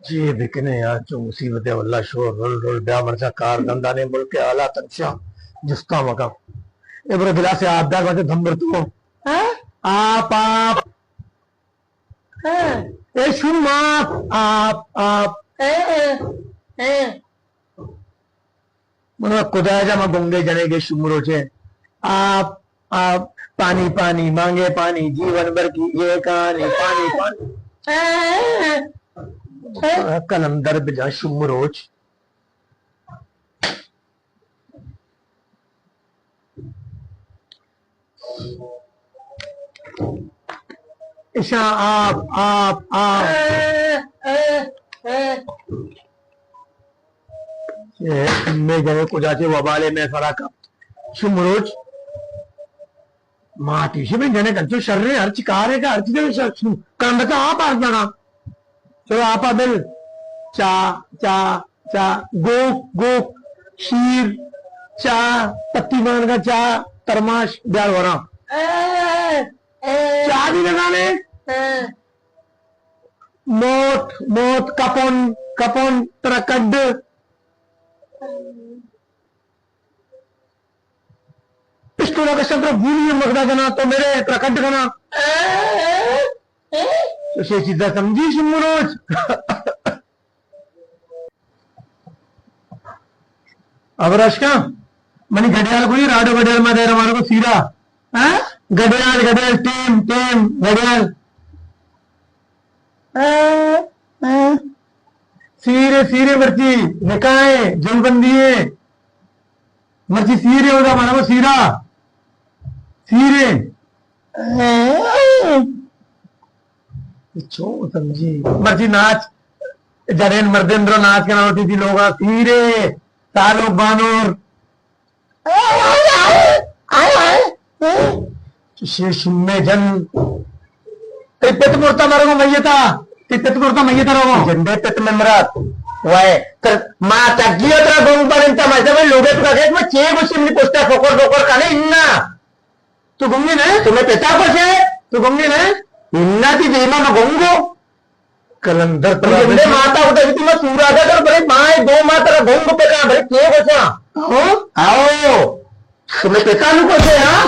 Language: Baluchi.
چی بکنے یار، چو مصیبت ہے واللہ، شور رل رل بیا، مرچا کار دھندا نے، ملک ءِ حالات انچا جستا مکا۔ اے برو گلاس آپ بیار، مرچا دھمبر تو۔ ہاں؟ آپ، آپ۔ ہاں۔ اے شما آپ، آپ۔ ہاں، ہاں، ہاں۔ من خدا جا ما گنگے جنے گے شمروچے۔ آپ، آپ، پانی، پانی، مانگے پانی، جیون بھر کی یہ کہانی، پانی، پانی۔ قلندر بجا شمروچ۔ اشاں آپ، آپ، آپ۔ اے، مئے جنے کجا چے وبالے مئے سرا کپت۔ شمروچ۔ ماتی شی بن جنے کنچو شرے، ہرچی کارے کا، ہرچی دے شر، کندکا آپ آس دگا۔ چلو آپا بل۔ چا، چا، چا، گوک، گوک، شیر، چا، پتی مانگا چا، ترماش، بیار وراں۔ چا بھی لگانے؟ موت، موت، کپن، کپن، ترا کڈ۔ پستول ءَ کشاں ترا گولی ءَ مگدا کناں، تو میرے ترا کڈ کناں۔ تو سے چیزا سمجھی شمروچ۔ ابرشکا، منی گڈیال کوئی راڈو گڈیال ما دے روانا کو سیرا۔ ہاں؟ گڈیال، گڈیال، ٹیم، ٹیم، گڈیال۔ سیرے، سیرے مرچی نکاح ہے، جلبندی ہے۔ مرچی سیرے ہوتا مانا وہ سیرا۔ سیرے۔ چون سمجھی؟ مرچی ناچ، جنین مردین درو ناچ کنا ہوتی تھی لوگا۔ سیرے، سالوک بانور۔ چشے شمے جن۔ تئی پت مرتا مرگو میتا۔ تئی پت مرتا میتا رگو۔ جندے پت میں مرات۔ وائے۔ تر ما تگیو ترا گنگ بننتا، میں سے لوگے تو کہے، میں چے گوشی منی پشتا سوکر سوکر کنے انا۔ تو گنگے نہ؟ تو میں پتا گوشے۔ تو گنگے نہ؟ انا تی دیما میں گنگو۔ قلندر تو گندے ماتا ہوتا جتی میں سورا تھا کر، بھائی ماں دو ماں ترا گنگ پہ کہاں، بھائی کیے گوشا؟ ہاں؟ آؤ۔ تو میں پتا نو گوشے، ہاں؟